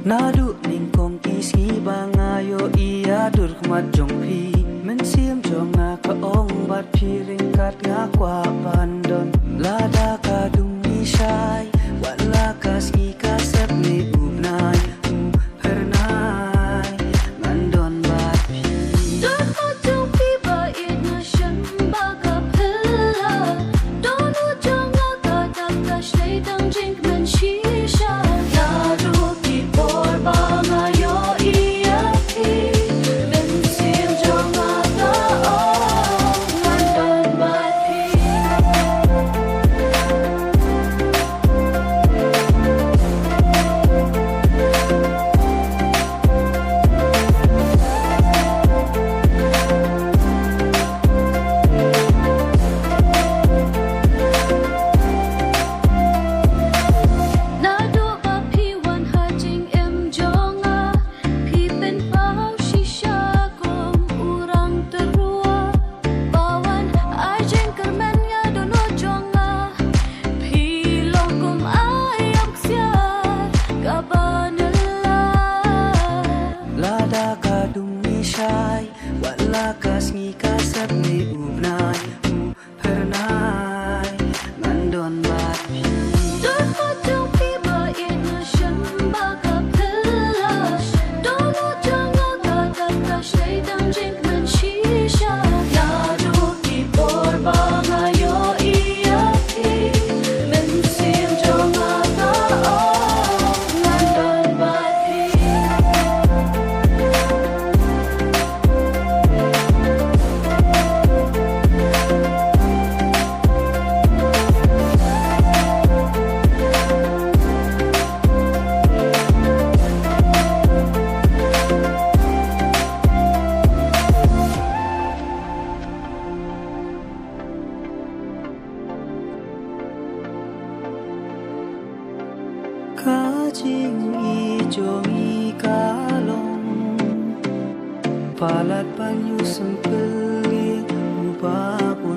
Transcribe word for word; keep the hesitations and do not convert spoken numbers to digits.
Naduh nyngkong ki sngi ba nga ïohi ïa dur khmat jong phi, mynsiem jong nga ka ong bad phi ryngkat nga kwah ban don. Lada ka dum ni shai, wat la ka sngi ka sep ne u bnai, u phyrnai, ngan don bad phi. Dur khmat jong phi ba ïeit nga shem ba ka phylla. Dohnud jong nga ka dap ka shlei dang jingkmen shisha. Naduh ki por ba nga ïohi ïa phi, mynsiem jong nga ka ong ngan don bad phi. Naduh ba phi wan ha jingim jong nga, phi pynpaw shisha kum u rang tyrwa. Ba wan ai jingkyrmen ïa dohnud jong nga, phi long kum aiom ksiar kaba nylla. Lada ka dum ni shai, wat la ka sngi ka sep ne u bnai, u phyrnai, ngan don bad phi. Dur khmat jong phi ba ïeit nga shem ba ka phylla. Dohnud jong nga ka dap ka shlei dang jingkmen shisha. Naduh ki por ba nga ïohi ïa phi, mynsiem jong nga ka ong ngan don bad phi. Ka jingïeit jong ngi ka long palat ban ïoh sngewthuh ïa u Babu